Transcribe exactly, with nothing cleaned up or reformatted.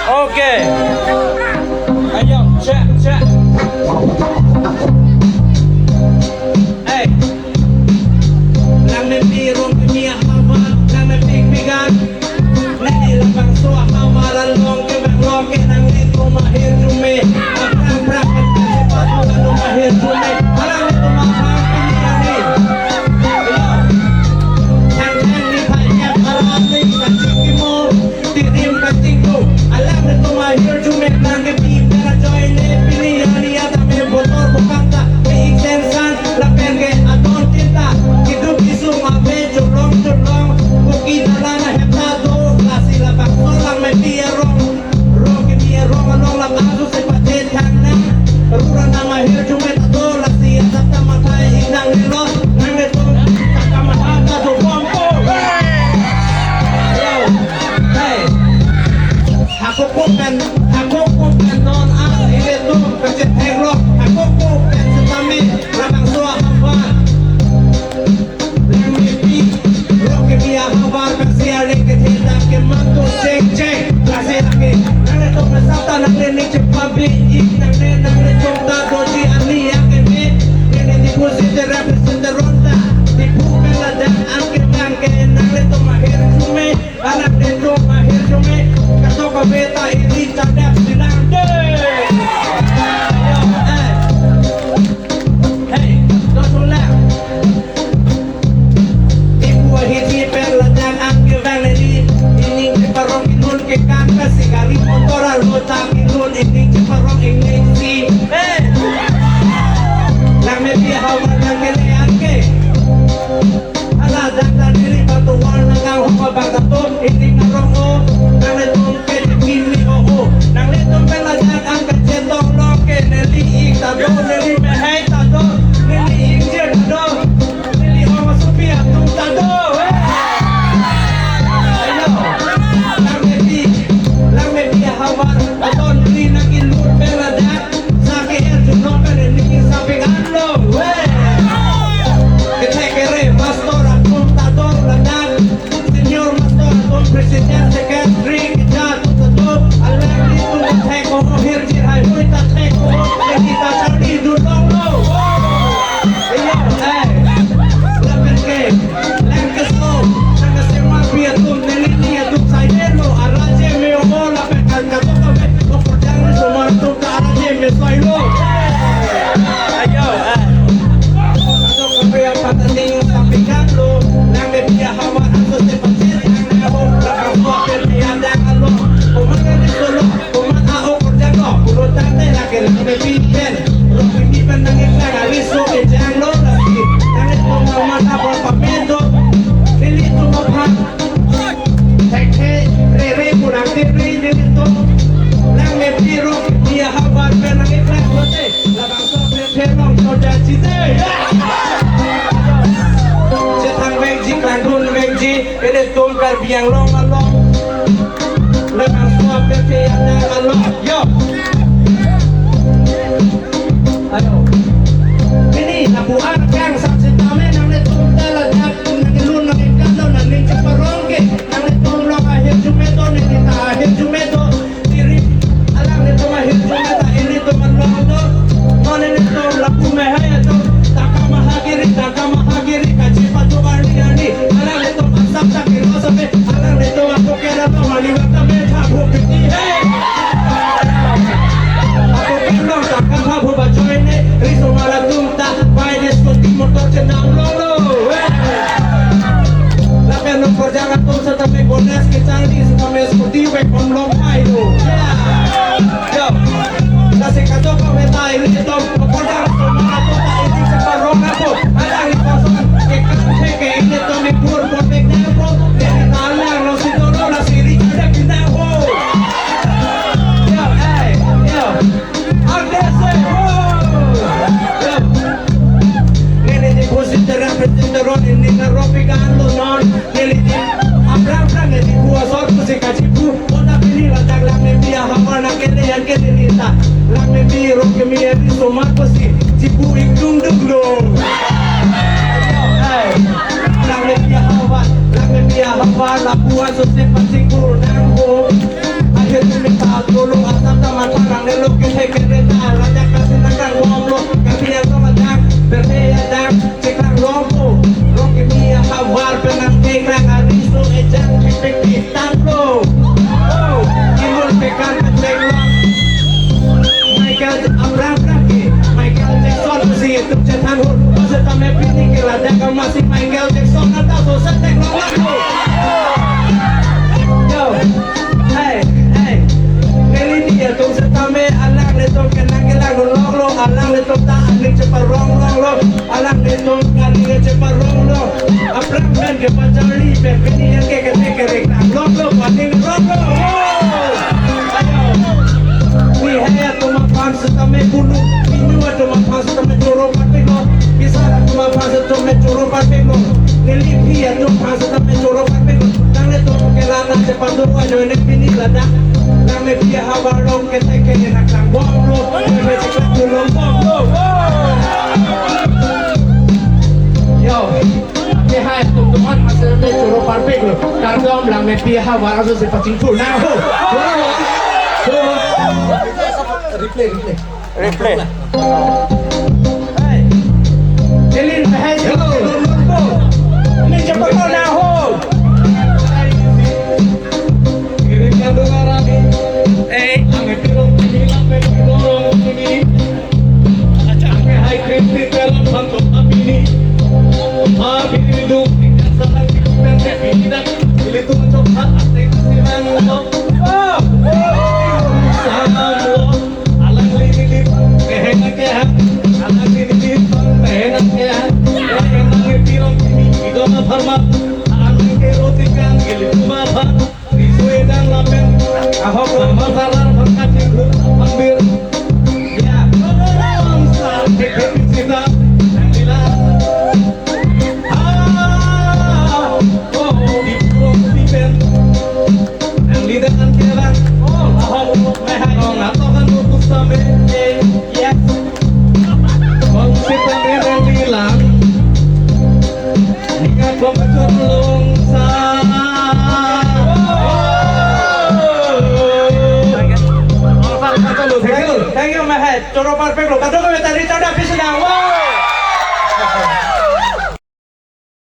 Okay. Ayo, check, check. Hey. Langmepi arong kimi ahavar, langmepi pigan. Neli labangso ahavar along kevang along ke nanglitum ahirjume. Aphrang phrang ke patu alo ahirjume. Alanglitum aphan pini ani. Ayo. Thang thang ni phai ni aphan ni kachingki mo. Tirim kachingki mo. Alanglitum ahirjume nangkepi pera joine pini ani atame botor bokang ta. Pe ik sen san. Lapen ke adon tinta, keduk kesung ave cholong cholong, koki dalan ahem ta do, lasi labangso langmepi arong, rong kimi arong along labangso si pachethang nang, rura nama hirjume ta do, lasi asap ta mathai inang nilo, nanglitum, takam ahat ta dobompo. Yo, hey. Hakoko pen, hakoko pen non a, ilitum kachethek lo, hakoko pen setame, labangso ahavar. Langmepi, rong kimi ahavar, kasi arleng kethe ta kemantu cheng cheng, kasi lake, nanglitum asap ta nanglining chepabi ik nangne, nanglitum ta doji ani akeme, neli Diphu si terap si teron ta, Diphu pen ladak an kevang ke, nanglitum ahirjume, alanglitum ahirjume, kadokave beta ili chadap sinang de. Yo, eh. Hey, dosulang. Ibu ahiji pen ladak an kevang neli, ining cheparong inut ke kan kasi gari motor alo ta inut ining cheparong inut si. Hey. Langmepi ahavar nangkele an ke. Ala dak ta neli batu wal nang kang hok bang ta tum, ining arong o, nanglitum ke kimi o o. Nanglitum pen ladak an kachetong lo ke neli ik ta do, neli mehai ta do, neli ingjir ta do, neli ong supi atum ta do. Hey! Ayo, langmepi, langmepi ahavar, adon neli nangkelut pen ladak. Sake er jumno pen neli sapi kan lo, we. Kethek kere pastor atum ta do ladak. Senior pastor atum president secretary kita atum ta do. Alanglitum kethek ko hirji hai hui ta thek ko. Kita charli dun long lo. Iya, eh. Lapen ke. Lang keso, nang kesemar pi atum, neli ni atum sailo, araje me omo lapen kan kato kame, okorjang ni somar atum ta araje me sailo. Ayo, ah. Kato kame apatani samping kan lo, nangmepi ahavar aso se pachet, nang abo, nang abo, apen ni andang alo, komang ni solo. Komat a-okorjang lo, pulo tangte lake langmepi pen. Rong kimi pen nangkeklang aviso kejang lo lasi. Nangketong lo mata bor pamendo. Nelitum aphan. Thekthe rere kurang tiri nelitum. Langmepi rong kimi ahavar pen nangkeklang lote. Labangso pen pen rong soja jite. Chethang vekji, klangdun vekji. Ilitum Karbi Anglong along. Labangso apepe adang along. Yo. Ayo. Pini lapu-an kang sap sitame nanglitum ta ladak nanglun nangkeklang lo nangning cheparong ke. Nanglitum long ahirjume do, neli ta ahirjume do. Diri, alanglitum ahirjume ta ilitum along do. Non ilitum lapu mehai atum. Takam ahagiri, takam ahagiri, kachi patu arni arni. Alanglitum asap ta kilo sape. Alanglitum apoket atum mali wakta me thabu piti. Hey! Apoket long takam thabu bajoine. Riso mara tum ta. Bai de scooty motor chenam long lo. Hey! Lapen okorjang atum setame bonus kechangdi setame scooty vek bom long pai lo. Ya. Yo. Lasi kato kave ta ilitum okorjang atum atum ta ili cheparong apo. Alang ikoson ke kan ke ke ilitum ipur pon vek nang po. Ke ta alang lo si dolo lasi ri kada pinang ho. Yo, eh, yo. Ante se ho. Yo. Neli Diphu si terang presenter ron ini ngeropi kan lo non. Neli di aphrang phrang neli Diphu asor pusi kachipu. Kota pini ladak langmepi ahavar nangkele an kele nita. Langmepi rong kimi eri somar pusi. Chipu ik dung dung lo. Langmepi ahavar, langmepi ahavar lapu-an sose pachingkur nang ho. Ahirjume ta Kenang kelang lo lo lo, alanglitum ta aning cheparong lo lo, alanglitum kali cheparong lo. Aphrang pen kepacharli pen pini yang ke kete kerek nang lo lo, aning rong lo. Ayo. Pini hai atum aphan setame bulu, pini atum aphan setame choro parpiklo, bisa atum aphan setame choro parpiklo. Neli pini atum aphan setame choro parpiklo. Nanglitum ke lana chepadu ajoine pini ladak. Nang me pini havar long kete ke nak langbomlo, me chikla tulongbomlo. Yo, pini hai atum aphan setame choro parpiklo. Kardom, lang me pini havar aso si pachingthur nang ho. Replay, replay. Replay. Hey. Elin bahai. Hello. Ini cepat kau naho. Kirim yang dengar ani. Hey. Ame pirong kini lampe dorong kini. Ame hai kritik dalam bantuk apini. Apini duk yang salah di kupen pini dak. Ili tu mentok hak asik silang. Oh. Salam lo. Alangli neli pang mehena keha, alangli neli pang mehena keha. Alangli pirong kini idona pharma, alangli ke roti kan gili kuma pha. Risui dan lapen, ahok lama salar pangkat ikut pambir. Ya, bangsa keke sita, nang bila. Ah, oh, di purok di pen. Nang lidan kelang. Oh, ahok mehai. Oh, ngatokan buku sampai. Yes. Bang sita merang bilang. Ingat pemecur longsa. Thank you, thank you, mehai. Choro parpiklo. Kadokave tari tada.